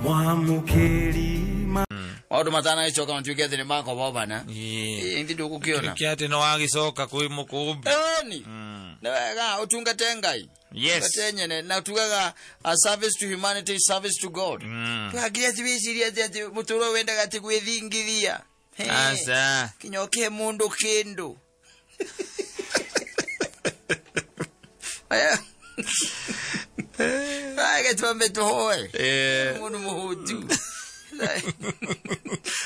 Mwamukeri Maundu matanagicoka matuike atä nä makobobana nthi ndå gå kä ona Kä atä nä wagä coka kwä må kå mbi. Ĩni nĩ wega ũtungate Ngai. Yes. Tungate nyene na tugaga a service to humanity is service to God. Twagiria atĩ wĩcirie atĩ atĩ mũtũrĩre wendaga atĩ gwĩthingithia. He. Aca. Kinya ũkĩhe mũndũ kĩndũ. Aya. Aya twambe tũhoe. Mũndũ mũhũtu.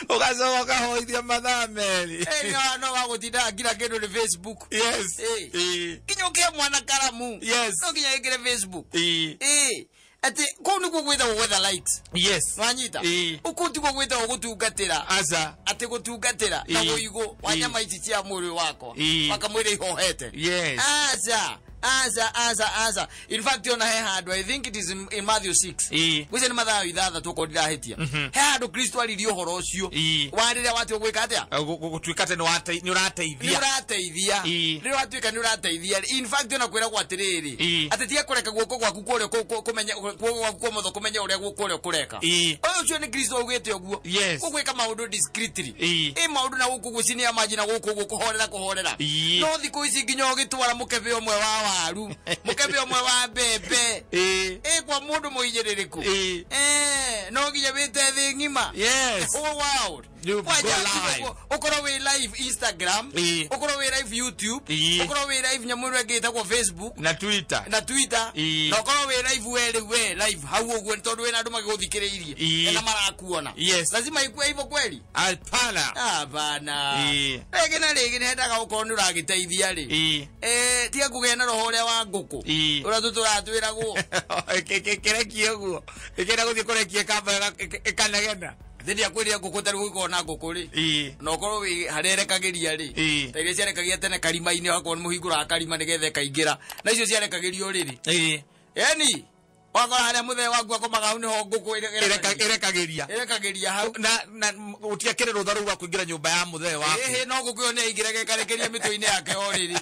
Å gacoka å kahoithia mathaa merĩ. Ĩ, no wagũtinda ngira kĩndũ nĩ Facebook. Yes. Ĩ. Kinya ũkĩhe mwana karamu. Yes. No nginya ĩkĩre Facebook. Ĩ. Ĩ, atĩ kũu nĩkuo gwĩtagwo gwetha likes. Yes. Nwanyita. Ĩ. Ũkũu tiguo gwĩtagwo gũtungatĩra. Aca. Atĩ gũtungatĩra na Ĩ. wũigũ wa Ĩ. nyama ici cia mwĩrĩ wakwa. Ĩ. Wakamwĩra ihohete. Yes. Aca. Aca, aca, aca. In fact, ona he handũ, I think it is in Matthew 6. Ĩ. Gwĩcia nĩ Mathayo 6 okorwo ndirahĩtia. He handũ Kristo aririe ũhoro ũcio. Ĩ. Wa rĩrĩa watua gwĩka atĩa? Gå tuä ka atä nä å Nĩ rateithia. ũrateithia. Ĩ. Rĩrĩa watuĩka nĩ ũrateithia. In fact, ona kwĩragwo atĩrĩrĩ. Ĩ. Atĩ tiga kũreka guoko gwaku kũrĩa kũmenye guoko gwaku kwa ũmotho kũmenye ũrĩa guoko ũrĩa kũreka. Ĩ. Ũyũ ũcio nĩ Kristo augĩte ũguo. Yes. Ũgwĩka maũndũ discreetly. Ĩ. Ĩ maũndũ na gũkũ gũcinia maji na gũkũ ũguo kũhorera kũhorera. Ĩ. No thikũ ici nginya ũgĩtwara mũkebe ũmwe wa waru, mũkebe ũmwe wa mbembe. Ĩ. Ĩ kwa mũndũ mũhinyĩrĩrĩku. Ĩ. No nginya wĩte thĩ ng'ima. Yes. The whole world. You go Wanja live. Ũkorwo wĩ live Instagram, Ĩ. ũkorwo wĩ live YouTube, Ĩ. ũkorwo wĩ live nyamũ ĩrĩa ĩngĩ ĩtagwo Facebook Na Twitter. na Twitter, Ĩ. na ũkorwo wĩ live we rĩu we live hau ũguo nĩ tondũ wĩna andũ magĩgũthikĩrĩirie Ĩ. na marakuona. Yes. Lazima ikue hivyo kweli? Hapana. Hapana. Ĩ. Rĩngĩ na rĩngĩ nĩ hendaga gũkorwo nĩ ũragĩteithia rĩ. Ĩ. Tiga kũgĩa na roho ũrĩa wa ngũkũ. Ĩ. Ũrĩa tũtũratwĩragwo. Kä rekie å guo ä kä enda gå thiä kå rekia kamba ä kanegena. Thĩndĩ akwĩrire ngũkũ tarĩ gũgĩkorwo na ngũkũ rĩ. Ĩ. Na ũkorwo wĩ harĩa ĩrekagĩria rĩ. Ĩ. Ta iria ciarekagia tene karima-inĩ wakorwo nĩ mũhingũraga karima nĩgetha ĩkaingĩra. Na icio ciarekagĩrio rĩrĩ. Ĩ. Yani wakora harĩa mũthee waku akomaga hau nĩho ngũkũ Ĩrekagä ria. ĩrekagĩria hau. Na gå tiakä rä rå tha rä u rwa kå ingä ra nyå mba ya må thee waku. Ĩhĩ no ngũkũ ĩyo nĩ yaingĩraga ĩkarekeria mĩtwe-inĩ yake o rĩrĩ.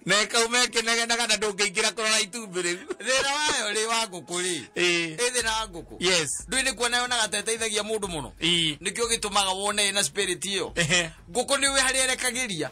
Na ĩkauma ĩkĩnegenaga na ndå ngä ingä ra kå rora itumbä rä u. Thĩna wayo rĩ wa ngũkũ rĩ. Ĩ. Ĩ thĩna wa ngũkũ. Yes. Ndũĩ nĩ kuona yonaga ta ĩteithagia mũndũ mũno. Ĩ. Nĩkĩo gĩtũmaga wone ĩna spirit ĩyo. Ehe. Ngũkũ nĩ ũĩ harĩa ĩrekagĩria.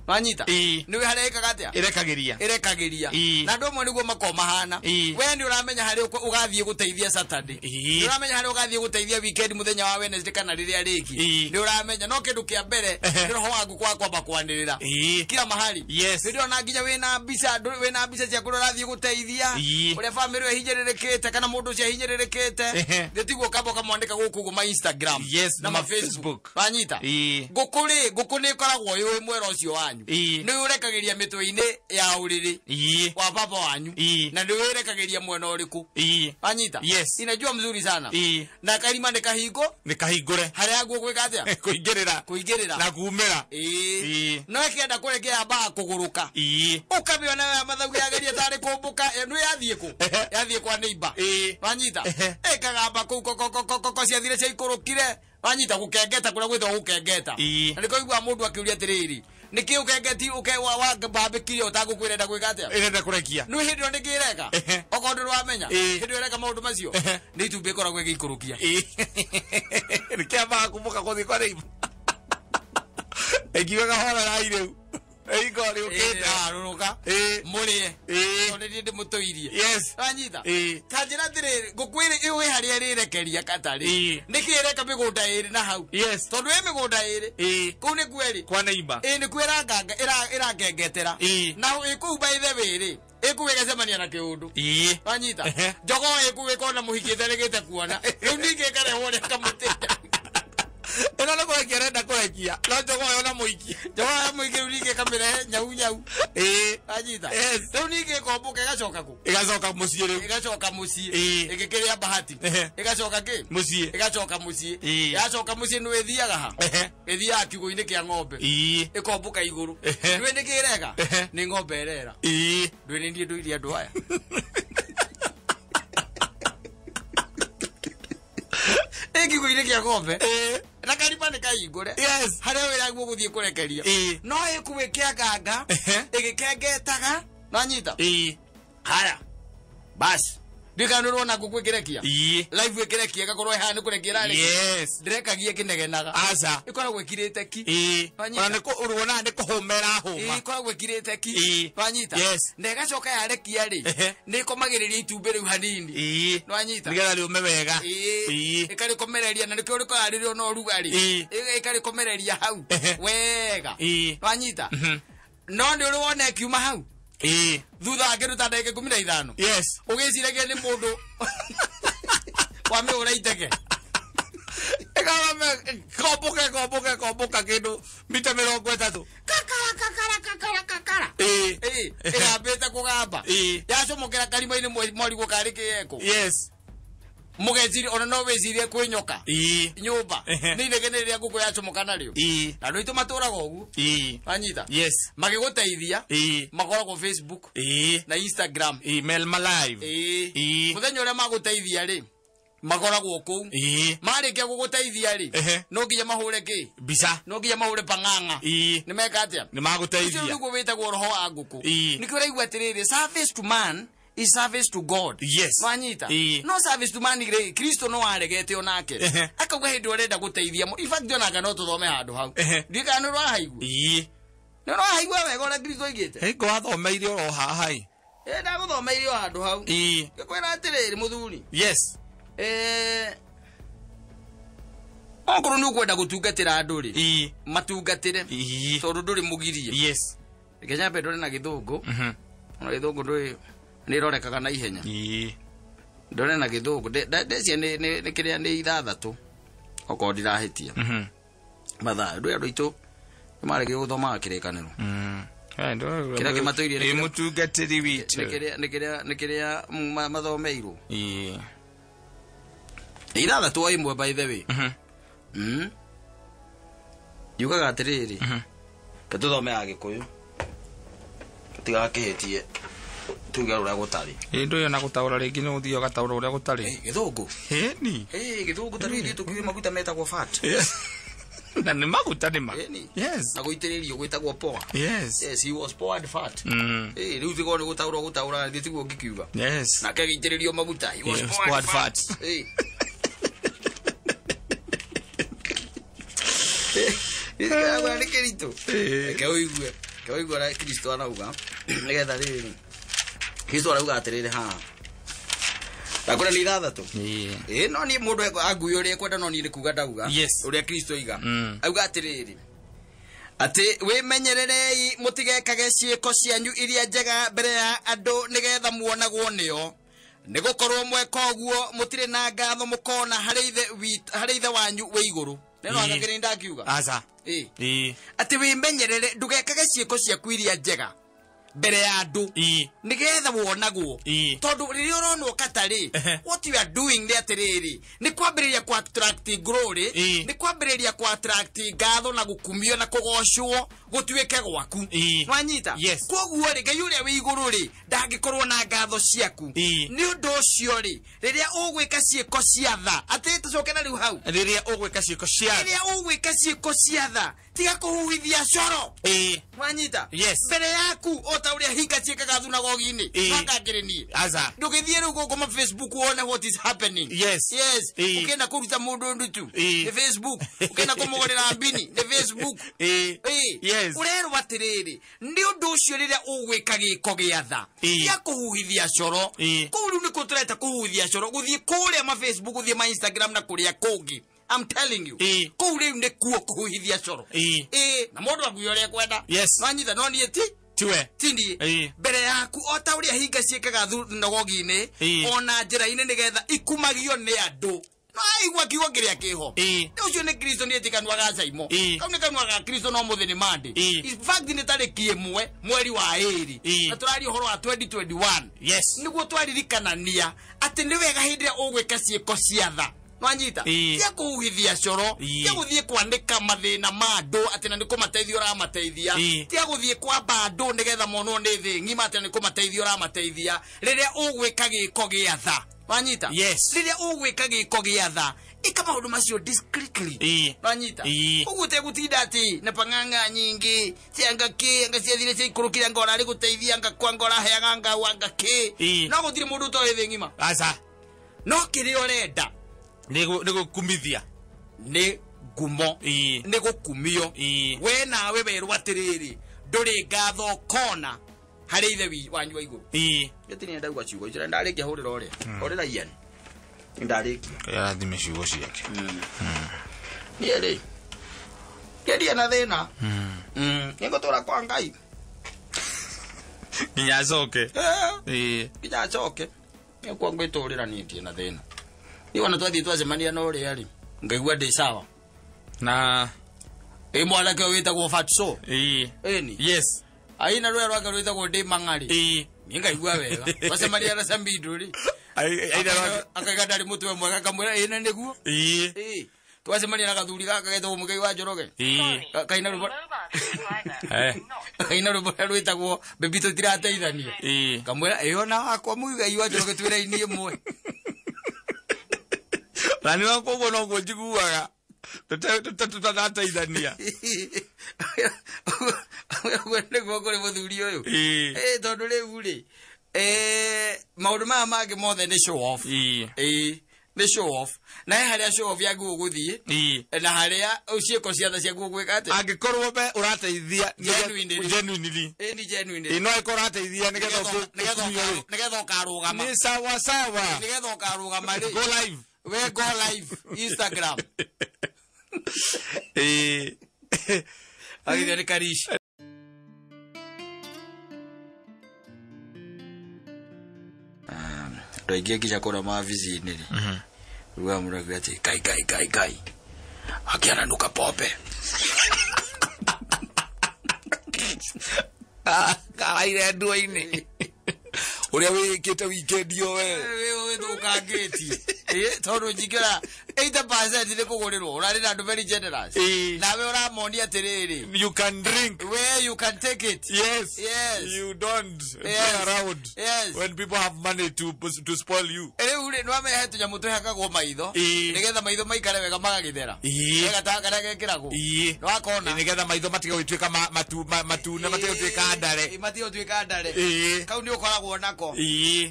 Wanyita? Ĩ. Nĩ ũĩ harĩa ĩkaga atĩa? Ĩrekagä ria. Ĩrekagĩria. Ĩ. Na andũ amwe nĩguo makoragwo mahana. Ĩ. We nĩ ũramenya harĩa ũgathiĩ gũteithia Saturday. Ĩ. Nĩ ũramenya harĩa ũgathiĩ gũteithia weekend mũthenya wa Wednesday kana rĩrĩa rĩngĩ. Ĩ. Nĩ ũramenya no kĩndũ kĩa mbere Ehe. nĩ roho wa ngũkũ wa kwamba kwanĩrĩra. Ĩ. Kila mahali. Yes. Hĩndĩ ĩyo na nginya wĩna mbica wĩna mbica cia kũrĩa ũrathiĩ gũteithia. Ĩ. Ũrĩa bamĩrĩ ĩyo ĩhinyĩrĩrĩkĩte kana mũndũ ũcio ahinyĩrĩrĩkĩte. Ehe. Nĩ tiguo ũkamba ũkamwandĩka gũkũ ũguo ma Instagram. Yes, na na ma Facebook. Facebook. Wanyita? Ĩ. Ngũkũ rĩ, ngũkũ nĩ ĩkoragwo yũĩ mwera ũcio wanyu. Ĩ. Nĩ ũrekagĩria mĩtwe-inĩ ya ũrĩrĩ Ĩ. wa baba wanyu. Ĩ. Na nĩ ũrekagĩria mwena ũrĩkũ. Ĩ. Wanyita? Yes. Inajua mzuri sana. Ĩ. Na karima nĩ kahingo Nä kahingå re. harĩa guo gwĩka atĩa? Kå ingä rä ra. Kũingĩrĩra. Na kumä ra. Ĩ. Ĩ. No ĩkĩenda kũrekea yambaga kũgũrũka. Ĩ. Ũkamĩona ya mathau yageria tarĩ kũmbũka nĩ yathiĩ kũ? Ehe. Yathiĩ kwa neighbor. Ĩ. Wanyita? Ehe. Ĩkagamba kũu kokokokoko ciathire ciaikũrũkire. Wanyita gũkengeta kũrĩa gwĩtagwo gũkengeta. Ĩ. Na nĩkĩo ũiguaga mũndũ akĩũria atĩrĩrĩ, nĩkĩ ũkengeti wambĩkire ũtangũkwĩra enda gwĩka atĩa? Ĩrenda kå rekia. Nĩ hĩndĩ ĩyo nĩkĩ ĩreka? Ehe. Okorwo ndũrĩ wamenya, Ĩ. hĩndĩ ĩyo ĩreka maũndũ macio, Ehe. nĩ itumbĩ ĩkoragwo ĩgĩikũrũkia. Nä kä ambaga kumå ka gå thiä kwa rä ĩngiugaga horerai rä u ĩingo rä å kä te. Ĩrarũrũka. Ĩ. Mũrĩe. Ĩ. Tondũ nĩ niĩ ndĩmũtũirie. Yes. Wanyita? Ĩ. Ta njĩra atĩrĩrĩ, ngũkũ ĩrĩ ĩũĩ harĩa ĩrĩrekeria katarĩ. Ĩ. Nĩkĩ ĩreka mĩgũnda ĩrĩ na hau? Yes. Tondũ ĩ mĩgũnda ĩrĩ. Ĩ. Kũu nĩkuo ĩrĩ. Kwa neighbor. Ĩ nĩkuo ĩranganga ĩrangengetera. Ĩ. Na ĩ kũu by the way rĩ, ĩ kũu ĩgacemania na kĩũndũ. Ĩ. Wanyita? Ehe. Njogoo ĩ kũu ĩkona mũhiki ĩtarĩgĩte kuona. Rĩu ningĩ ĩkarehwo ũrĩa kamũtĩ. Ĩno nĩ kũrekia ĩrenda kũrekia no njogoo ĩyo na mũikie. Njogoo ya mũhiki rĩu ningĩ ĩkamĩrehe nyau nyau. Ĩ. Wanyita? Yes. Rĩu ningĩ ĩkombũka ĩgacoka kũ? Ĩgacoka mũciĩ rĩu. Ĩgacoka mũciĩ. Ĩ. Ĩgĩkĩrĩa bahati. Ehe. Ĩgacoka kĩ? Mũciĩ. Ĩgacoka mũciĩ. Ĩ. Yacoka mũciĩ nĩ ĩthiaga ha? Ehe. Ĩthiaga kiugũ-inĩ kĩa ng'ombe. Ĩ. Ĩkombũka igũrũ. Ehe. Ndũĩ nĩkĩ ĩreka? Ehe. Nĩ ng'ombe ĩrera. Ĩ. Ndũĩ nĩ niĩ ndũirie andũ aya. Ĩ kiugũ-inĩ kĩa ng'ombe. Ĩ. Na karima nĩ kahingũre. Yes. Harĩa wĩraguo gũthiĩ kũrekeria. Ĩ. No ĩkũu ĩkĩanganga, Ehe. ĩgĩkengetaga, nanyita? Ĩ. Haya. Basi. Ndikana urona ngũkũ ĩkĩrekia. Ii. Live ĩkĩrekia ĩgakorwo ĩhana nĩ kũrekia ĩrarekia. Yes. Ndĩrekagia ĩkĩnegenaga. Aca. Ĩkoragwo ĩkirĩte ki. Ii. Wanyita. Ona nĩ ũrona nĩ kũhũma ĩrahũma. Ĩkoragwo ĩkirĩte ki. Ii. Wanyita. Yes. Na ĩgacoka yarekia rĩ, Ehe. nĩ ĩkomagĩrĩria itumbĩ rĩu hanini. Ii. Nwanyita. Nĩgetha rĩũme wega. Ii. Ii. Ĩkarĩkomereria na nĩkĩo rĩkoragwo rĩrĩ ona ũrugarĩ. Ii. Ĩkarĩkomereria hau. Ehe. Wega. Ii. Nwanyita. Mhm. No nĩ ũrĩ wona ĩkiuma hau Ii. thutha wa kĩndũ ta ndagĩka 15. Yes. Ũgĩciragia nĩ mũndũ wamĩhũra iteke. Ĩkarame komboka komboka komboka kĩndũ mita 30. Kakara kakara kakara kakara. Ii. Ĩ, ĩgambĩte kũgamba. Ii. Yacomokera karima-inĩ mwarigwo karĩ kĩeko. Yes. Mũgeciria ona no wĩcirie kwĩ nyoka. Ii. Nyũmba. Ehe. Nĩ inegene rĩrĩa ngũkũ yacomoka narĩo. Ii. Na andũ aitũ matũraga ũguo. Ii. Wanyita. Yes. Magĩgũteithia Ii. makoragwo Facebook Ii. na Instagram. Ii. Melma live. Ĩĩ. Ii. Mũthenya ũrĩa magũteithia rĩ, makoragwo kũu. Ii. Marĩkia gũgũteithia rĩ, Ehe. no nginya mahũre kĩ? Mbica. No nginya mahũre pang'ang'a. Ii. Nĩ meka atĩa? Nĩ Ũcio magũteithia. nĩguo wĩtagwo roho wa ngũkũ. Ii. Nĩkĩo ũraigua atĩrĩrĩ, service to man is service to God. Yes. Nwanyita? Ii. No service to man rĩ, Kristo no aregete onake. Ehe. Akauga hĩndĩ ũrenda gũteithia in fact onake no tũthome handũ hau. Ehe. Ndiũĩ kana nĩ ũrahaigua. Ii. Nĩ ũrahaigua wega ũrĩa Kristo oigĩte? Hingo wathomeire oro haha ĩ. Ĩ, ndagũthomeire o handũ hau. Ii. Ngĩkwĩra atĩrĩrĩ mũthuri. Yes. Okorwo nĩ ũkwenda gũtungatĩra andũ rĩ, Ii. matungatĩre Ii. tondũ ndũrĩ mũgirie. Yes. Reke nyambe ndore na gĩthũngũ. Mhm. Ona gĩthũngũ ndũĩ nĩ ĩrorekaga na ihenya. Ii. Ndore na gĩthũngũ. Ndecia nĩ kĩrĩa nĩ 6 okorwo ndirahĩtia. Mhm. Mathayo ndũĩ andũ aitũ nĩ maregire gũthomaga kĩrĩkanĩro. Mm. Kĩrĩa kĩmatũirie nĩ Ĩ kĩrĩa- mũtungatĩri witũ. Nĩ kĩrĩa nĩ kĩrĩa mathomeirwo. Ii. 6 o ĩmwe by the way. Mhm. Yugaga atĩrĩrĩ. Mhm. Ke tũthome ya Gĩkũyũ. Tũtigakĩhĩtie tuge ũrĩa gũtarĩ. Ĩ ndũĩ ona gũtaũra rĩngĩ nĩ ũthiĩ ũgataũra ũrĩa gũtarĩ. Gĩthũngũ. Ĩni. Gĩthũngũ ta rĩu ithuĩ tũkiuge maguta metagwo fat. Yes. Na nĩ maguta nĩ ma. Ĩni. Yes. Na gũitĩrĩrio gwĩtagwo poa. Yes. Yes, he was poured fat. Mm. Rĩu tigo nĩ gũtaũra gũtaũra ithuĩ tiguo ngĩkiuga. Yes. Nake agĩitĩrĩrio maguta. He was He was poured poured fat. fat. Ĩ. Nĩ kĩritũ. Ĩ. Reke ũigue. Reke ũigue ũrĩa Kristo arauga. Nĩgetha rĩrĩ. Kristo arauga atĩrĩrĩ haha. Ndakwĩra nĩ 6. Ii. Ĩ no niĩ mũndũ anguĩ ũrĩa ekwenda no niĩ nĩ kuga ndauga. Yes. Ũrĩa Kristo oiga. Mm. Auga atĩrĩrĩ. Atĩ wĩmenyererei mũtigekage ciĩko cianyu iria njega mbere ya andũ nĩgetha muonagwo nĩo. Nĩgũkorwo mweka ũguo mũtirĩ na ngatho mũkona harĩ ithe wanyu wĩ igũrũ. Neno Ii. anga kĩrĩa ndakiuga. Aca. Ĩ. Ii. Atĩ wĩmenyerere ndũgekage ciĩko ciaku iria njega mbere ya andũ Ii. nĩgetha wonagwo. Ii. Tondũ rĩrĩa ũronwo katarĩ, Ehe. what you are doing nĩ atĩrĩrĩ, nĩ kwambĩrĩria kwa attract glory, Ii. nĩ kwambĩrĩria kwa attract ngatho na gũkumio na kũgocwo gũtuĩke gwaku. Ii. Nwanyita? Yes. Koguo rĩ, Ngai ũrĩa wĩ igũrũ rĩ, ndangĩkorwo na ngatho ciaku. Ii. Nĩ ũndũ ũcio rĩ, rĩrĩa ũgwĩka ciĩko cia tha, atĩ tũcoke na rĩu hau. Rĩrĩa ũgwĩka ciĩko cia Rĩrĩa ũgwĩka ciĩko cia tha, tiga kũhuhithia coro. Ii. Nwanyita? Yes. Mbere yaku o ta ũrĩa hinga ciĩkaga thunagogi-inĩ. Ii. Nwangangĩrĩ niĩ. Aca. Ndũgĩthiĩ rĩu gũkũ ma Facebook wone what is happening. Yes. Yes. Ii. Ũkĩenda kũruta mũndũ ndutu Ii. nĩ Facebook. Ũkĩenda kũmũgũrĩra mbini nĩ Facebook. Ii. Ii. Yes. Ũrerwo atĩrĩrĩ, nĩ ũndũ ũcio rĩrĩa ũgwĩka gĩko gĩa tha, Ii. gĩa kũhuhithia coro. Ii. Kũu rĩu nĩkuo tũreta kũhuhithia coro, gũthiĩ kũrĩa ma Facebook, gũthiĩ ma Instagram na kũrĩa kũngĩ. I'm telling you. Ii. Kũu rĩu nĩkuo kũhuhithia coro. Ii. Ĩ, na mũndũ anguia ũrĩa ekwenda. Yes. Nwanyita no niĩ ti Tiwe. tindi Ii. mbere yaku o ta ũrĩa hinga ciĩkaga thunagogi-inĩ Ii. ona njĩra-inĩ nĩgetha ikumagio nĩ andũ. No aigua kiugo kĩrĩa kĩho. Ii. Nĩ ũcio nĩ Kristo nĩ eti kanua ga Caimo. Ii. Kau nĩ kanua ga Kristo no mũthĩ nĩ Monday. Ii. In fact nĩ tarĩki 1 mweri wa 2. Ii. Na tũraria ũhoro wa 2021. Yes. Nĩguo twaririkanania atĩ nĩ wega hĩndĩ ĩrĩa ũgwĩka ciĩko cia tha. Nwanyita tia kuhuhithia coro tia guthie kwandika mathina ma andu ati na ni kumateithia uramateithia tia guthie kwamba andu nigetha monwo ni thi ng'ima ati na ni kumateithia uramateithia riria ugwika giko gia tha. Nwanyita riria ugwika giko gia tha ika maundu macio discreetly. Nwanyita uguo tegutinda ati na pang'ang'a nyingi cianga ki anga ciathire ciaikũrũkire anga ũrarĩ gũteithia anga kwa anga ũraheaga anga anga ki no gũtirĩ mũndũ ũtoĩ thĩ ng'ima. Aca no kĩrĩa ũrenda nĩ gũkumithia nĩ ngumo nĩ gũkumio we nawe werwo atĩrĩrĩ ndũrĩ ngatho ũkona harĩ ithe wanyu wa igũrũ. Gĩtirĩ ndauga ciugo icio ndarĩkia hũrĩra ũrĩa hũrĩra Ian ndarĩkia arathime ciugo ciake. Niĩ rĩ ngeria na thĩna nĩngũtũra kwa Ngai nginya acoke. Nginya acoke nĩkwa ngwĩtũrĩra niĩ ndirĩ na thĩna. Niĩ ona twathiĩ twacemania na ũrĩa rĩ ngaigua ndĩ sawa na ĩ mwanake ũyũ wĩtagwo Fatso ĩni yes aina rwea rwake rwĩtagwo ndĩ mang'arĩ niĩ ngaigua wega twacemania na Samido rĩ akaiga ndarĩ mũtwe mwega akamwĩra ĩ na nĩguo twacemania na gathuri gaka getagwo Mũigai wa Njoroge kaina rwĩmbo kaina rwĩmbo rwĩtagwo Baby tũtirateithania kamwĩra ĩ ona wakwa Mũigai wa Njoroge twĩ raini ĩmwe. Na nĩ wakwa ũguo noguo njiguaga tutanateithania. Ũguo nĩguo kũrĩ mũthuri ũyũ tondũ rĩu rĩ maũndũ maya mangĩ mothe nĩ show off. Nĩ show off na he harĩa show off yaku ũgũthiĩ na harĩa ciĩko cia tha ciaku ũgwĩka atĩa angĩkorwo be ũrateithia genuinely ni genuinely no ĩkorwo ũrateithia nĩgetha ũkarũgama nĩ sawa sawa nĩgetha ũkarũgama rĩ go live we go live Instagram. Agithia nĩ Karish. Andũ aingĩ nginya kũrĩa mawabici-inĩ rĩ ruga mũndũ akiuga atĩ kai kai kai kai akiananuka pombe karaire ndua-inĩ ũrĩa wĩkĩte weekend ĩyo we wĩthũkangĩtie tondũ njingĩra 80% nĩ kũgũrĩrwo ũrarĩ na andũ very generous nawe ũramonia atĩrĩrĩ you can drink where you can take it. Yes. Yes. You don't play around. Yes. When people have money to spoil you. Rĩu rĩ nĩwamenya he tũnyamũ twĩhakagwo maitho nĩgetha maitho maikare wega magagĩthera gata karĩa gekĩragwo nĩwakona nĩgetha maitho matige gũtuĩka matune matige gũtuĩka ndare matige gũtuĩka ndare kau nĩ ũkoragwo nako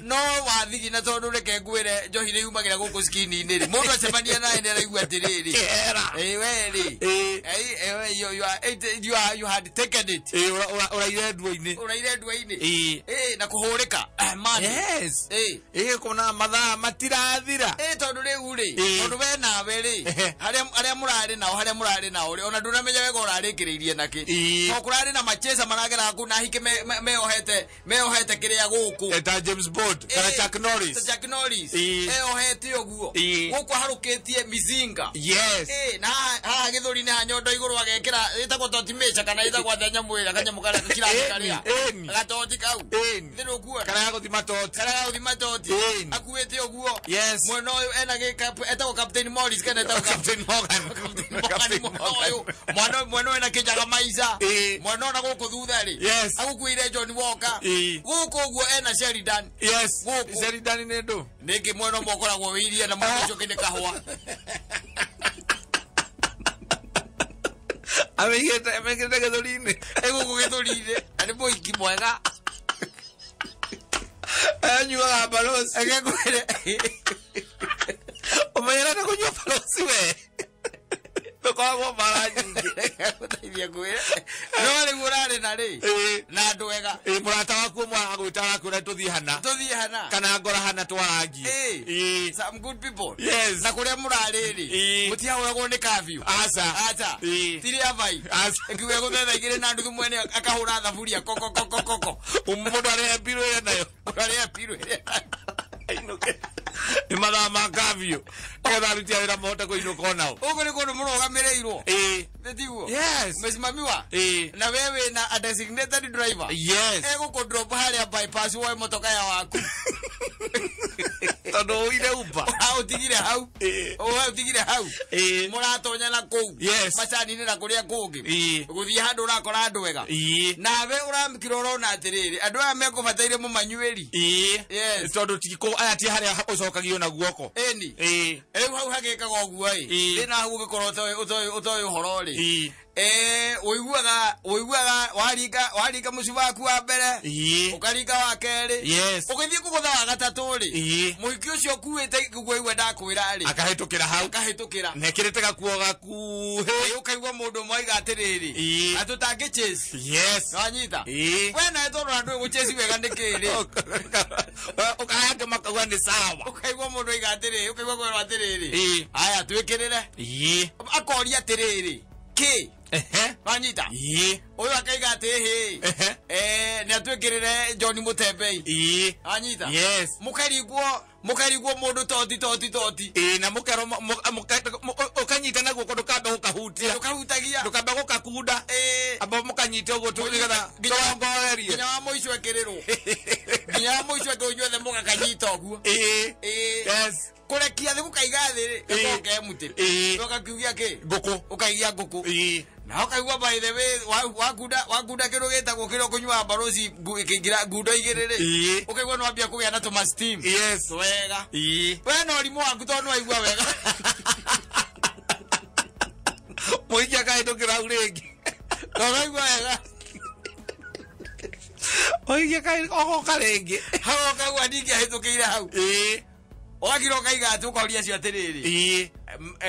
no wathigina tondũ reke ngwĩre njohi nĩ yumagĩra gũkũ skini-inĩ rĩ mũndũ acemania nawe nĩ araigua atĩrĩrĩ we rĩ you had taken it ũraire ndua-inĩ ũraire ndua-inĩ na kũhũrĩka yes kũna mathaa matirathira tondũ rĩu rĩ tondũ we nawe rĩ harĩa mũrarĩ nao harĩa mũrarĩ nao rĩ ona ndũramenya wega ũrarĩkĩrĩirie nakĩ to kũrarĩ na machesa maragera kũ na hike meohete kĩrĩa gũkũ ta James Bond kana Chuck Norris Chuck Norris eohete ũguo gũkũ aharũkĩtie mizinga yes na haha gĩthũri-inĩ ha nyondo igũrũ agekĩra ĩtagwo toti mecha kana ĩtagwo atĩa nyamũ ĩrĩa kanyamũ karĩa gakirangĩ karĩa gatoti kau thĩ ndũkuona karĩa gagũthima toti karĩa gagũthima toti akuĩte ũguo yes mwena ũyũ ena etagwo Captain Morris kana etagwo Captain Morgan Captain Morgan mwana mwena ũyũ ena kĩnjaga maica mwena ũyũ na gũkũ thutha rĩ agũkuĩire John Walker gũkũ ũguo ena Sheridan yes Sheridan nĩ ndũ nĩngĩ mwena ũmwe ũkoragwo wĩ iria na mwena ũcio ũngĩ nĩ kahũa amĩigĩte gĩthũri-inĩ gũkũ gĩthũri-inĩ na nĩ mũiki mwega anyuaga balosi agekwĩre ũmenyerete kũnyua balosi we ndũkoragwo mbara nyingĩ gũteithia kwĩre no rĩu ũrarĩ na rĩ na andũ ega mũrata waku ũmwe agwĩta arakwĩra tũthiĩ hana kana ngora hana twarangie some good people yes na kũrĩa mũrarĩ rĩ mũtihahũragwo nĩ curfew aca aca tirĩ abai ĩkiuga gũthetha igĩrĩ na nuthu mwene akahũra thaburia koko koko koko mũndũ arĩhe mbirũ ĩrĩa nayo mũndũ arĩhe mbirũ ĩrĩa nayo ainũke nĩ mathaa ma curfew nĩgetha aruti a wĩra mahote kũinũka onao ũguo nĩ kũndũ mũrũgamĩrĩirwo nĩ tiguo yes umesimamiwa na we wĩna a designated driver yes egũkũ drop harĩa bypass woe motoka ya waku Tondu uire uba. Utigire hau. Utigire hau. Muratonya na kuu. Macani-inĩ na kũrĩa kũngĩ. Gũthiĩ handũ ũrakora andũ wega. Nawe ũramkira ũrona atĩrĩrĩ, andũ aya mekũbataire mũmanyuĩri. Yes. Tondu ti aya ti harĩa ũcokagio na guoko. Ĩni. Rĩu hau hagĩkaga ũguo ĩ. Thĩna hau ũgĩkorwo ũtoĩ ũhoro rĩ. Ũiguaga waringa mũciĩ waku wa mbere, ũkaringa wa kerĩ, ũgĩthiĩ kũgũtha wa gatatũ rĩ, mũhiki ũcio ũkuĩte nguo ndakwĩra rĩ, akahĩtũkĩra hau, akahĩtũkĩra na ekĩrĩte gakuo gakuhĩ, ũkaigua mũndũ ũmwe aiga atĩrĩrĩ, atũtangĩ chase. Yes. Wanyita? We nawe tondũ na ndũĩ gũchase wega nĩkĩ rĩ, ũkahanga makauga nĩ sawa. Ũkaigua mũndũ aiga atĩrĩrĩ, ũkaigua kwĩrwo atĩrĩrĩ, haya twĩkĩrĩre, akoria atĩrĩrĩ, kĩ? Wanyita? Ũyũ akaiga atĩ hĩ, nĩ atwĩkĩrĩre John Mutembei. Wanyita? Yes. Mũkarigwo mũndũ toti toti toti. Na mũkerwo ũkanyita na guoko ndũkambe gũkahutia. Ndũkahutagia. Ndũkambe gũkakunda. Amba mũkanyite ũguo tu nĩgetha tũrongorerie. Nginya wa mũico ekĩrĩrwo. Nginya wa mũico ekĩrĩrwo inyuothe mũgakanyita ũguo. Yes. Kũrekia thĩ gũkaiga thĩ rĩ, gacoke ke mũtĩ. Ũgakiugia kĩ? Ngũkũ. Ũkaigia ngũkũ. Na ũkaigua by the way wakunda kĩndũ gĩtagwo kĩrĩa ũkũnyuaga baroci ngundo igĩrĩ rĩ, ũkaigua nĩ wambia kũgĩa na tũma steam. Yes. Wega. We na ũrimũ waku tondũ nĩ waigua wega. Mũhiki akahĩtũkĩra hau rĩngĩ. Tondũ waigua wega. Mũhiki agoka rĩngĩ. Hau ũkaigua ndingĩahĩtũkĩire hau. Ũgakira ũkaiga atĩ ũkoria acio atĩrĩrĩ,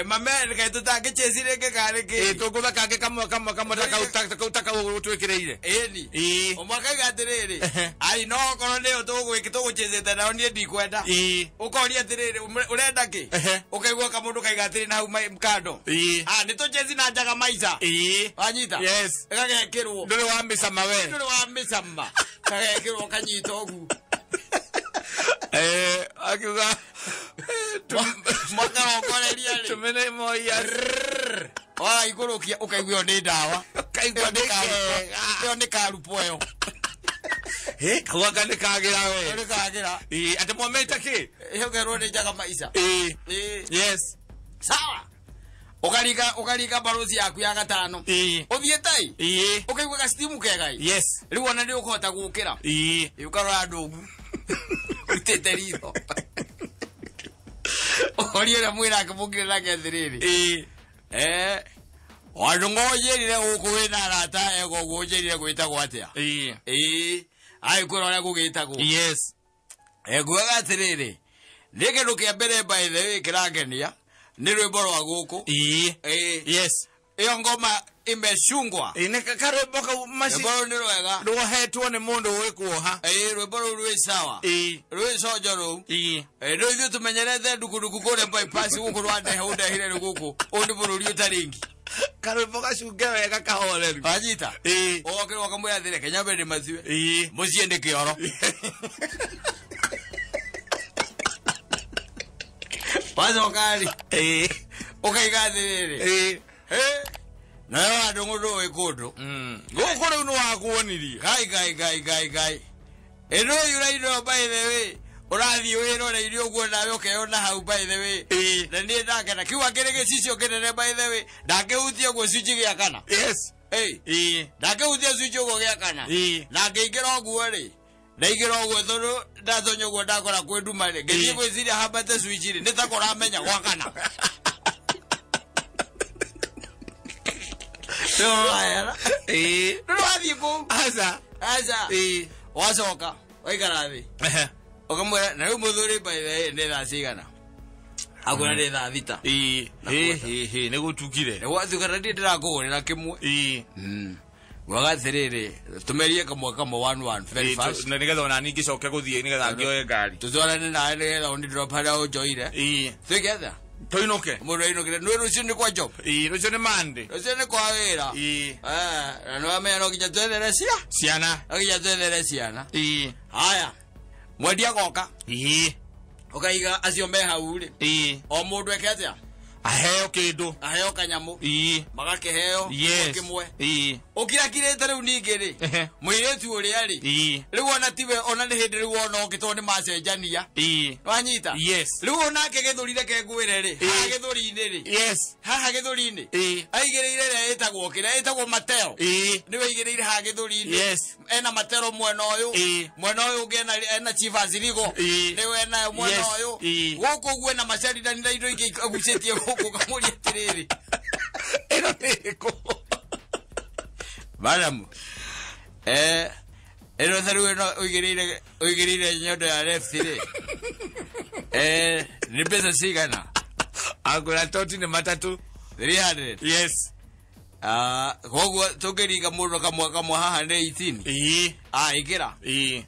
mame reke tũtangĩchase rĩngĩ kana nĩkĩ? Tũgũtha kangĩ kamwe kamwe kamwe ta kau twĩkĩrĩire. Ĩni. Ũmwe akaiga atĩrĩrĩ, ai no okorwo nĩyo tũgũchasĩte nayo niĩ ndikwenda. Ũkoria atĩrĩrĩ, ũrenda kĩ? Ũkaigua kamũndũ kaiga atĩrĩ na hau kando. Ah, nĩ tũchase na njaga maica. Wanyita? Yes. Gagekĩrwo. Ndũrĩ wa mĩcama we. Ndũrĩ wa mĩcama. Gagekĩrwo kanyita ũguo. Akiuga makarongoreria rĩ, tũmene moia wagaikũrũkia ũkaigua ĩyo nĩ ndawa. Ũkaigua nĩ kega. Ĩyo nĩ karupo ĩyo. Kau anga nĩ kagĩra we. Nĩ kagĩra. Atĩ mwamĩte kĩ? Ĩyo nĩ njaga maica. Yes. Sawa. Ũkaringa barothi yaku ya gatano. Ũthiĩ tai. Ũkaigua gastimu kega. Yes. Rĩu ona nĩ ũkũhota gũkĩra. Ũkarora ndũgu. Ũrutĩte ritho. Ũkoria ũrĩa mwĩrake mũngĩre nake atĩrĩrĩ. Wandũ ng'onjĩrire gũkũ wĩna arata ega ũguo ũnjĩrire gwĩtagwo atĩa? Agĩkwĩra ũrĩa gũgĩtagwo. Yes. Nguaga atĩrĩrĩ, nĩ kĩndũ kĩa mbere by the way kĩrangenia nĩ rwĩmbo rwa gũkũ. Yes. Ĩyo ngoma imecungwa. Nĩ karwĩmbo kau maci. Rwĩmbo rũu nĩ rwega. Rwohetwo nĩ mũndũ ũĩ kuoha. Rwĩmbo rũu rwĩ sawa. Rwĩ conjo rũu. Rĩu ithuĩ tũmenyerete ndukunduku kũrĩa bypass gũkũ rwandehe ũndehire rĩ gũkũ. Ũyũ nĩ bũrũri ũtarĩ ngi. Karwĩmbo gacunge wega kahoreru. Wanyita? Ũgokĩra ũkamwĩra atĩrĩ, Kenya mbere ndĩmatue. Mũciĩ nĩ kĩoro. Wacoka rĩ, ũkaiga atĩrĩrĩ, nawe andũ ndũĩ kũndũ. Gũkũ rĩu nĩ wakuonirie. Ngai ngai ngai ngai ngai. Ĩno ũrainwo by the way, ũrathiĩ wĩroreire ũguo nawe ũkeyona hau by the way. Na niĩ ndakena. Kiu akĩrĩ gĩcicio kĩnene by the way, ndangĩhutia ũguo switch gĩakana. Yes. Ndangĩhutia switch ũguo gĩakana. Na ngĩingĩra ũguo rĩ, ndaingĩra ũguo tondũ ndatonya ũguo ndakora kwĩ nduma rĩ, ngĩthiĩ gwĩciria hambate switch rĩ, nĩ ta kũramenya gwakana. Ndũrĩ wathiĩ kũu? Aca. Aca. Wacoka, waikara thĩ. Ũkamwĩra, na rĩu mũthuri by the way nĩ thaa cigana? Akwĩra nĩ thaa 6. Nĩ gũtukire. Nĩ gwatuka na niĩ ndĩrakũgũrĩra kĩmwe. Ngwaga atĩrĩrĩ, tũmerie kamwe kamwe 1-1 very fast. Na nĩgetha ona niĩ ngĩcoke gũthiĩ nĩgetha ngĩoye ngari. Tũtwarane nawe nĩgetha ũni drop harĩa ũnjoire. Twĩke atĩa? Tũinũke. Mũndũ ainũkire. Nĩ rũciũ nĩ kwa job. Rũciũ nĩ Monday. Rũciũ nĩ kwa wĩra. Na nĩ wamenya no nginya twethere ciana. No nginya twethere ciana. Haya. Mwendia agoka. Ũkaiga acio me hau rĩ. O mũndũ eke atĩa? Aheo kindu. Aheo kanyamu. Ii. Magakiheo. Yes. Kimwe. Ii. Ukirakirite riu ningi ri. Muiritu uria ri. Ii. Riu ona tiwe ona ni hindi riu ona ukitwo ni macenjania. Ii. Wanyita? Yes. Riu onake githuri reke ngwire ri. Haha githuri-ini ri. Yes. Haha githuri-ini. Ii. Aigiriire ria itagwo kiria itagwo Mateo. Ii. Niwe aigiriire haha githuri-ini. Yes. Ena Matero mwena uyu. Ii. Mwena uyu ungi ena Chief Azirigo. Ii. Niwe ena mwena Yes. uyu. Ii. Guku guo ena macarithani na indo ingi agucitie guku kamuria atiriri. Ino ni ko. Madam. Ino tharu ino uigirire nyondo ya left ri. Ni pesa cigana? Agura toti ni matatu. 300. Yes. Koguo tukiringa mundu kamwe kamwe haha ni 18. Ii. Ingira. Ii.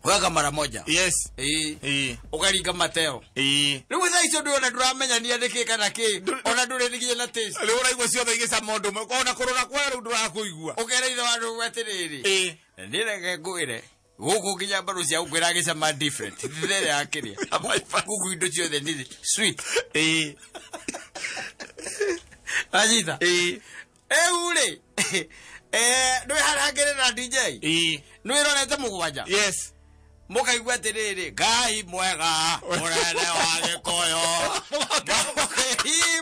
Weka mara moja. Yes. Ii. Ii. Ukaringa Mateo. Ii. Riu thaa icio nduri ona nduramenya niki kana ki. Ona nduri nginya na taste. Riu uraigua ciothe igicama undu umwe. Ona kurora kwa riu ndurakuigua. Ukera ithe wa ndugu atiriri. Ii. Na nireke ngwire. Guku nginya mbaru cia guku iragicama different. Thithere ya kiria. Guku indo ciothe ni sweet. Ii. Ajita. Ii. Riu ri. Ndui haria hakiri na DJ. Ii. Nwirorete mugwanja. Yes. Mukaigua atiriri Ngai mwega munene wa Gikuyu.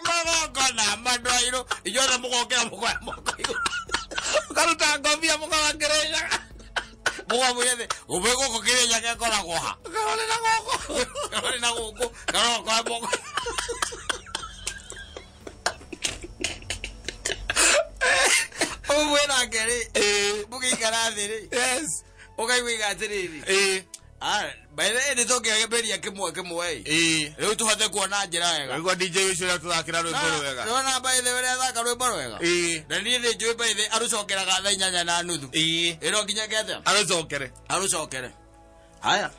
Magongona mandwairũ inyuothe mugokĩra mukoya moko igũrũ. Ũkaruta ngobia mũkawa Kĩrĩnyaga. Mũkamwĩra atĩ ũmwe gũkũ Kĩrĩnyaga ĩkoragwo ha? Karore na gũkũ. Karore na gũkũ. Karore ũkoya moko. Ũmwe nake rĩ, mũgĩikara thĩ rĩ. Yes. Ũkaigua atĩrĩrĩ. Ii. By the way, nĩtũngĩgeria kĩmwe kĩmwe ĩ. Ii. Rĩu tũhote kuona njĩra wega. Ũraigua DJ ũcio ũrĩa tũthakĩra rwĩmbo rwega. Nĩwona by the way ũrĩa athaka rwĩmbo rwega. Ii. Na niĩ nĩnjũĩ by the way arũcokeraga thaa 8:30. Ii. Ĩno nginya ke atĩa? Arũcokere. Arũcokere. Haya.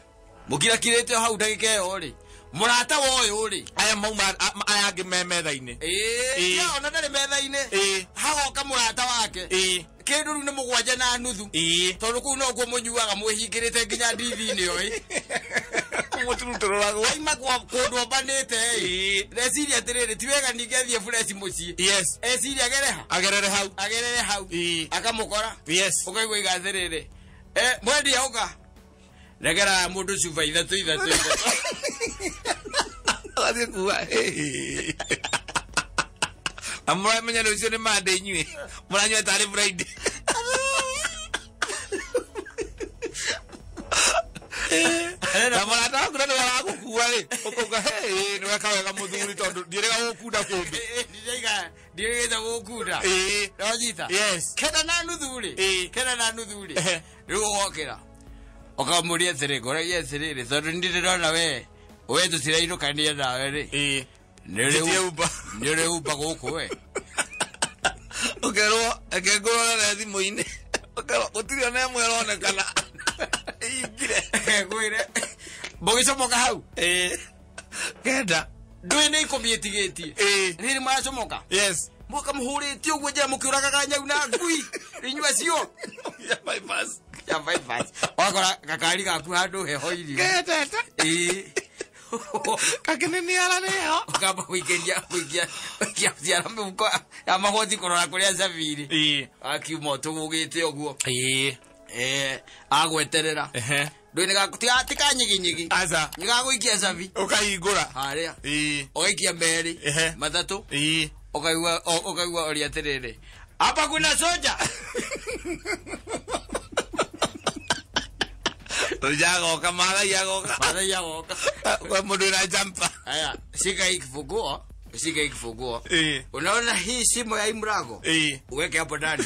Mũkirakirĩte o hau ndagĩka ĩyo rĩ. Mũrata wa ũyũ rĩ. Aya mauma aya angĩ me metha-inĩ. Ĩĩ. Ona ndarĩ metha-inĩ. Ĩĩ. Hagoka mũrata wake. Ĩĩ. Kĩndũ rĩu nĩ 7:30. Ĩĩ. Tondũ kũu nokuo mũnyuaga mwĩhingĩrĩte nginya ndithi-inĩ ĩyo ĩ. Mũturutũrũragwo. Aima kwa kũndũ ombanĩte ĩ. Ĩĩ. Reciria atĩrĩrĩ ti wega ningĩ athiĩ fresh mũciĩ. Yes. Eciria agere ha? Agerere hau. Agerere hau. Ĩĩ. Akamũkora. Yes. Ũkaigua iga atĩrĩrĩ. Mwendia ũka. Regera mũndũ cuba ithatũ ithatũ ithatũ. Agathiĩ kuga. Na mũramenya rũciũ nĩ Monday inyuĩ. Mũranyua tarĩ Friday. Na mũrata waku na nĩwe wagũkua rĩ, ũkauga hey, nĩweka wega mũthuri tondũ ndiĩrĩga gũkunda kĩndũ. Ndiĩrĩgĩte gũkunda. Ĩĩ. Nĩwanyita? Yes. 9:30 rĩ. Ĩĩ. 9:30 rĩ. Rĩu ũgokĩra. Ũkamũria atĩrĩ, ngũragia atĩrĩrĩ, tondũ nĩ ndĩrona we tũtirainũkania nawe rĩ. Ĩĩ. Nĩ ũrĩ umba gũkũ we. Ũkerwo, reke ngũrorere thimũ-inĩ. Ũkerwo gũtirĩ ona ĩmwe ĩronekana. Ĩingire. Ngwĩre. Mũgĩcomoka hau? Ĩĩ. 9. Ndũĩ nĩ 10 ĩtigĩtie. Ĩĩ. Nĩ mũracomoka? Yes. Mũka mũhũrĩte ũguo njĩra mũkĩũragaga nyau na ngui. Inyuĩ acio. Ya bypass. Ya bypass. Wakora gakari gaku handũ heho irio. Kendete. Ĩĩ. Kakininiara nĩho. Ũkamba gũikĩria gũikia ciara mĩhuko ya magoti kũrora kũrĩa cabiri. Ĩĩ. Akiuma ũtũgũgĩte ũguo. Ĩĩ. Agweterera. Ndũĩ nĩ ti kanyiginyigi. Aca. Nĩ gagũikia cabi. Ũkahingũra. Harĩa. Ĩĩ. Ũgaikia merĩ. Matatũ. Ĩĩ. Ũkaigua ũria atĩrĩrĩ. Hapa kuna soja. Tujagoka Maathai agoka. Maathai agoka. Kwa mũndũ wĩna jumper. Haya, shika hii kifunguo. Shika hii kifunguo. Ĩĩ. Unaona hii shimo ya hii mlango? Ĩĩ. Uweke hapo ndani.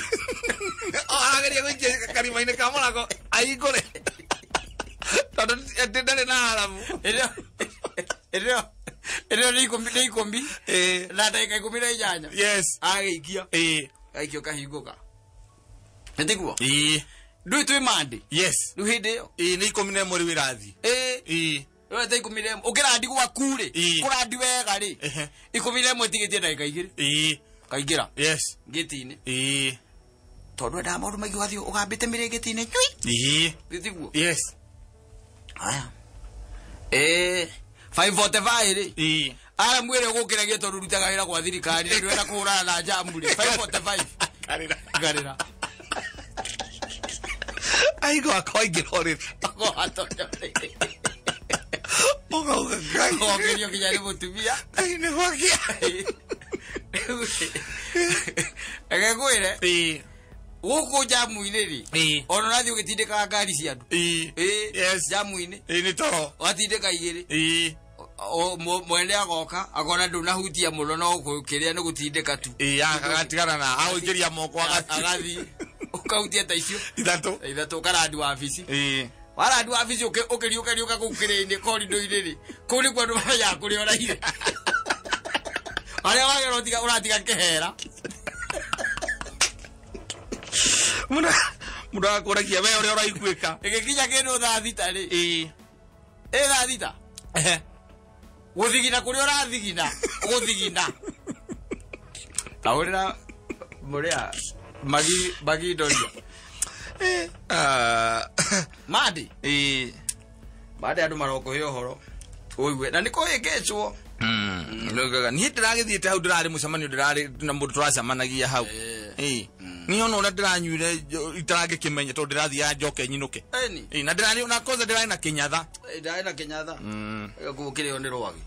Arageria gũikia karima-inĩ ka mũrango ahingũre. Tondũ atĩ ndarĩ na haramu. Ĩrĩo nĩ 10. Ĩĩ. Na ndagĩka 18. Yes. Agĩikia. Ĩĩ. Agĩikia ũkahingũka. Nĩ tiguo? Ĩĩ. Ndũĩ twĩ Monday? Yes. Rĩu hĩndĩ ĩyo? Ĩĩ nĩ 11 rĩu ĩrathiĩ. Ĩĩ. Ĩĩ. Rĩu ta 11 ũkĩrandi gwaku rĩ, kũrandi wega rĩ. 11 ĩtigĩtie ndagĩka 2. Ĩĩ. Kaingĩra. Yes. Ngĩti-inĩ. Ĩĩ. Tondũ endaga maũndũ maingĩ ũgathiĩ ũgambĩte mĩrĩngĩti-inĩ cui. Ĩĩ. Nĩ tiguo? Yes. Haya. 5:45 rĩ. Ĩĩ. Ara mwire gukiragia tondu rutaga wira gwa thirikari ndwenda kuhurana na jamu ri 545 karira karira aigo akoingira uri Ogauga ngai kinya ni mutumia ai ni gwakia ege kwire guku jamu-inĩ rĩ ona ũrathiĩ ũgĩtindĩkaga ngari cia andũ jamu-inĩ nĩ toro watindĩka igĩrĩ mwene agoka akona ndũnahutia mũno no kĩrĩa nĩ gũtindĩka tu agatigana na agũikĩria moko agathiĩ ũkahutia ta icio ithatũ ũkarandi wabici warandi wabici ũkĩriũka kũu kĩrĩ-inĩ korindo-inĩ rĩ kũu nĩkuo andũ mamenyaga kũrĩa ũraire harĩa wagera ũratiga kĩhera mundu akuragia we uria uraiguika igikinya kindu thaa thita ri ĩ thaa thita guthigina kuria urathigina guthigina taurira muria magi magi ndoria mandi mandi andu marokuhe uhoro uigue na nikuhingicwo niä ndä ragä thiä te hau ndä rarä må cemanio ndä rarä na må ndå tå racemanagia hau niä ona å rä a ndä ranyuire itarangä kä menya tondå ndä rathiaga njoke nyinå ke na ndä rarä na koza ndä rarä na kä nyatha ndarä na kä nyatha gå kä rä o nä rwagi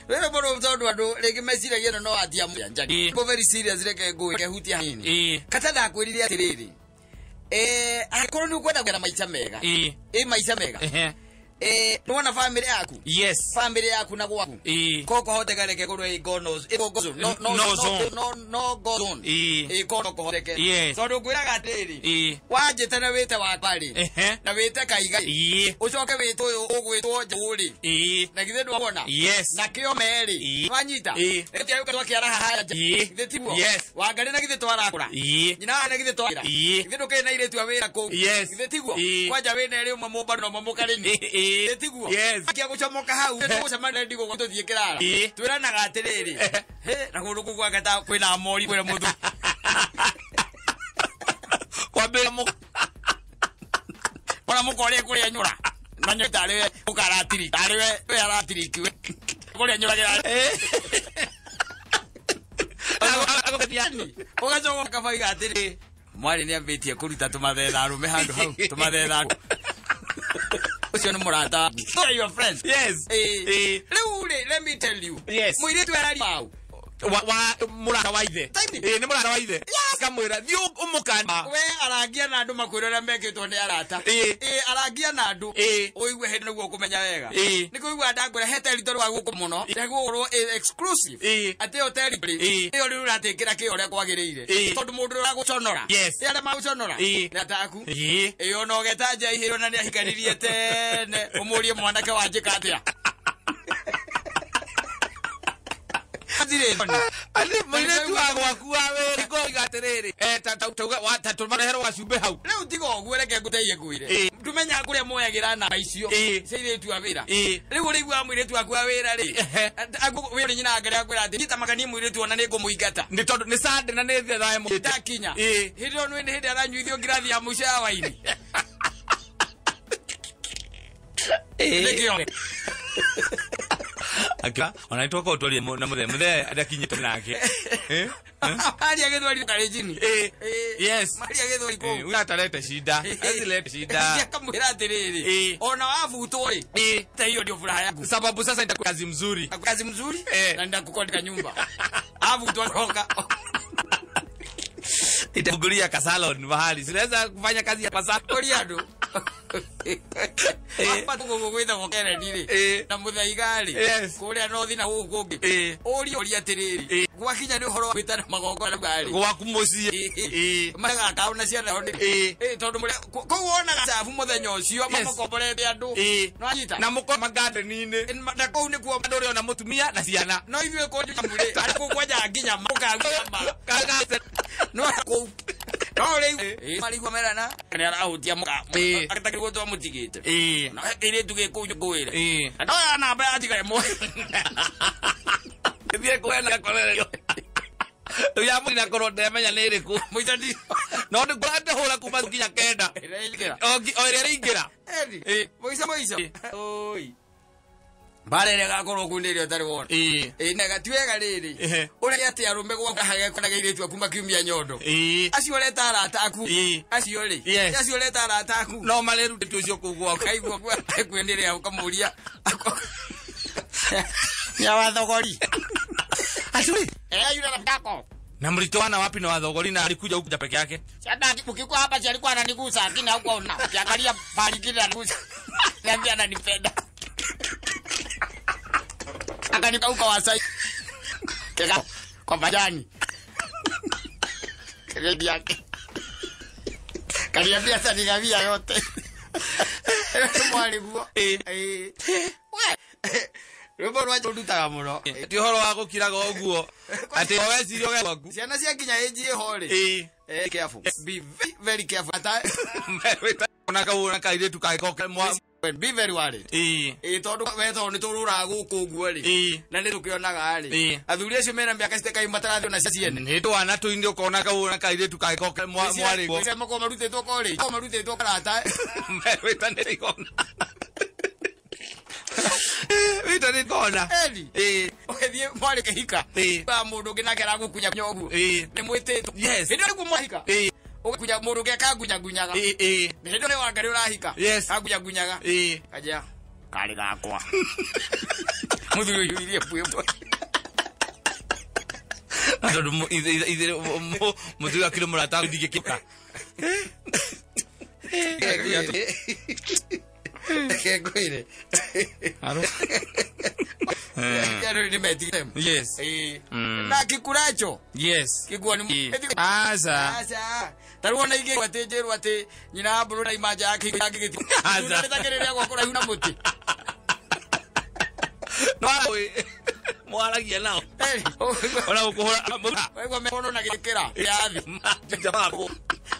Wĩra mũno tondũ andũ rĩngĩ meciragia ĩno no atia njagi. Very serious reke ngũĩ kehutia hanini. Kata ndakwĩrire atĩrĩrĩ. Angĩkorwo nĩ ũkwenda kũgĩa na maica mega. Maica mega. Nĩwona family yaku? Yes. Family yaku na gwaku. Koko hoteka reke kũrwe ngono. No no no go zone. Kono kũhoteke. Tondũ ngwĩraga atĩrĩrĩ. Wanjĩte na wĩte wakwa rĩ. Na wĩte kaiga. Ũcoke wĩte ũyũ ũgwĩtwo Njaũ rĩ. Na githĩ ndwona? Yes. Na kĩo merĩ. Wanyita? Gĩtiarĩ twakĩara haha nja. Githĩ tiguo? Yes. Wangarĩ na githĩ twarakũra? Nyina na githĩ twakĩra? Githĩ ndũkĩrĩ na airĩtu a wĩra kũu? Yes. Githĩ tiguo? Kwanja wĩna erĩ ũmwe mũmbano na ũmwe mũkarĩni. Tiguo akia gucomoka hau tugucemania ndigo tuthie kirara twiranaga atiriri na kundu kuu gwake ta kwina mori kwina muthu kwambira ona mukorie kuria nyura na nyo tari ukaratiri tari we aratiri we kuria nyuragira ugacoka kabaiga atiri mwari ni ambitie kuruta tumathetha arume handu hau tumathetha ucio nĩ mũrata. Your friends. Yes. Rĩu rĩ, let me tell you. Yes. Mũirĩtu arari mau. Wa mũrata wa ithe. Nĩ mũrata wa ithe. Akamwĩra thiĩ ũmũkane. We arangia na andũ makwĩra ũrĩa mekĩtwo nĩ arata. Arangia na andũ. Ũigue hĩndĩ nĩguo ũkũmenya wega. Nĩ kũigua ndakwĩra he territory wa gũkũ mũno. Nĩguo exclusive. Atĩ ĩyo territory. Ĩyo rĩu ũratĩkĩra kĩo ũrĩa kwagĩrĩire. Tondũ mũndũ ũragũconora. Arĩa magũconora. Nĩ ataku. Ĩyo ona ũgeta nja ihĩrwo na nĩahikanirie tene. Ũmũrie mwanake wanjĩka atĩa. Mũirĩtu wa gwaku wa wĩra koiga atĩrĩrĩ ta tũmareherwo gacumbĩ hau rĩu tiga ũguo reke ngũteithie ngwĩre tumenyaga kũrĩa moyagĩra namba icio cia airĩtu a wĩra rĩu ũrĩiguaga mũirĩtu waku wa wĩra rĩ wĩra nyina angaria akwĩra atĩ nyita maganie mũirĩtu ona nĩ ngũmũingata nĩ tondũ nĩ Sunday na nĩ thaa ĩmwe ndakinya hĩndĩ ĩyo nĩ hĩndĩ aranyuithio ngirathi ya mũico ya waini nĩkĩo Aka ona nitwoka utwarie na muthe muthe ndakinyite nake Maria githwari karejini yes Maria githwari ko unatarete shida azilete shida akamwira atiriri ona wavutwo ri ta hiyo ndio furaha yangu sababu sasa nitakuwa kazi mzuri na nitakukondika nyumba avutwa roka itafungulia kasalon mahali sinaweza kufanya kazi ya pasapori andu Hapa tuko gwitha Kennedy ri na Muthaiga ri kuria nothi na guku kungi uri atiriri gwakinya ni uhoro wa gwitana magongona ngari gwaku mucii magaka na ciana ni tondu kuu wonaga cabu muthenya ucio mamukomborete andu no anyita na muko magarden-ini na kuu nikuo andu uri ona mutumia na ciana no ithuĩ kũ njamuri ari kuu kwanja nginya mukaga no kuu no rĩu marigua merana nĩ arahutia mũka atakĩrwo twamutigĩte na kĩirĩtu gĩkũu ngwĩre no ya namba yatiga ĩmwe thiĩ kwena korerio Ya mũina korwo ndemenya nĩ ĩrĩkũ. Mũico ndi. No nĩ ngũrandĩhũra kuma nginya 9. Ĩraingĩra. O ĩrĩa ĩraingĩra. Eni. Mũico mũico. Oi. Mbara ĩrĩa ĩgakorwo kuu nĩ ĩrĩa ũtarĩ wona. Ĩĩ. Ĩĩ na ti wega rĩrĩ. Ehe. Ũrĩa atĩ arũme gwaka hagekona airĩtu aku makiumia nyondo. Ĩĩ. Acio ũreta arata aku. Ĩĩ. Acio rĩ. Yes. Acio ũreta arata aku. No marerutĩte ũcio kũu gwaku. Kaigua kwĩnĩrĩa ũkamũria. Ya wathogori. Acio rĩ. Eh, yule rafiki yako. Na mlitoana wapi na wathogori na alikuja huku peke yake? Sasa ukikuwa hapa si alikuwa ananigusa lakini hakuwa una. Ukiangalia pale kile anigusa. Niambia ananipenda. Akanikauka wasai. Keka kwa majani. Kredi yake. Kaniambia sasa nigawia yote. Mwalimu. Eh. Eh. We. Rwĩmbo rwa rũndutaga mũno. Ti ũhoro wa gũkiraga ũguo. Atĩ o weciria ũge gwaku. Ciana cia nginya ĩnji ĩho rĩ. Ĩĩ. Eh, careful. Be very, very careful. Ata Ona kaũra kairĩtu kangĩkorwo mwa be very worried. Ĩĩ. Ĩĩ tondũ we tondũ nĩ tũrũraga gũkũ ũguo rĩ. Ĩĩ. Na nĩ tũkĩonaga rĩ. Ĩĩ. Athuri acio mena mĩaka citekaima matarathiĩ ona ciene. Nĩ twana tũinĩ ũkona kaũra kairĩtu kangĩkorwo mwarĩ. Cia makorwo marutĩtwo korĩ. Makorwo marutĩtwo karata. Wĩtanĩte igona. Wĩtanĩte igona. Eni. Ĩĩ. Ũgĩthiĩ mwarĩ kĩhika. Ĩĩ. Wa mũndũ ũngĩ nake aragũkunya ũguo. Ĩĩ. Nĩ mwĩtĩtwo. Yes. Hĩndĩ ĩyo nĩguo mwahika. Ĩĩ. Ũgakunya mũndũ ũngĩ akangunyagunyaga. Ĩĩ. Ĩĩ. Hĩndĩ ĩyo nĩ wangarĩ ũrahika. Yes. Akangunyagunyaga. Ĩĩ. Kajia. Karĩ gakwa. Mũthuri ũyũ irie mbwembwe. Tondũ mũthuri akĩrĩ mũrata ndingĩkĩka. Reke ngwĩre. Andũ nĩ metigĩre. Yes. Ĩĩ. Mm. Na kĩkuracho. Yes. Kĩguo nĩ Aca. Aca. Ta rĩu ona ingĩ atĩ njĩrwo atĩ nyina wa mbũrũ na imanja yake yake gĩti. Aca. Nĩtakĩrĩria gwa kũraihu na mũtĩ. No mwaragia nao. Ĩĩ. Ona gũkũhũra. Waigua mekono na gĩkĩra. Yathi. Jamaa.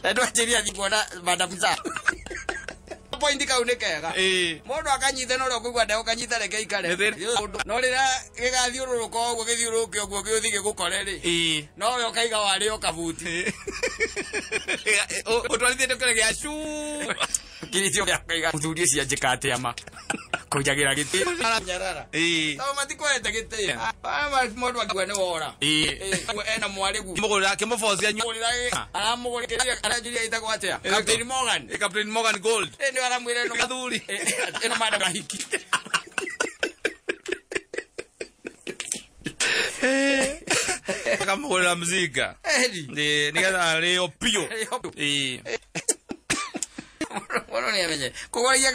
Na ndwanjĩria thiĩ kuona madam za. Point kau nĩ kega. Ĩĩ. Mũndũ akanyita na ũrĩa ũkũigua ndegũkanyita reke ikare. Ĩthĩ. No rĩrĩa gĩgathiũrũrũka ũguo gĩthiũrũrũke ũguo gĩũthiĩ gĩgũkore rĩ. Ĩĩ. No we ũkaiga warĩ o kabuti. Ũtwarithĩte kĩrĩa gĩa cu. Kĩrĩtio gĩakaiga mũthuri ũcio anjĩka atĩa ma. Kũnjagĩra gĩtĩ. Nyarara. Ĩĩ. Tondũ matikwendete gĩtĩ. Mũndũ akiuga nĩ wora. Ĩĩ. Ĩĩ, ena mwarĩ guo. Mũgũrĩra akĩmũbocia Aramũgũrĩra aranjĩria ĩtagwo atĩa? Captain Morgan. Captain Morgan Gold. Ĩĩ nĩ aramwĩra ĩno Athuri. Ĩno madam ahiki. Akamũgũrĩra mzinga. Ĩni. Ĩĩ, nĩgetha arĩo biũ. Arĩo biũ. Ĩĩ. Mũndũ nĩ amenye. Kũgũragia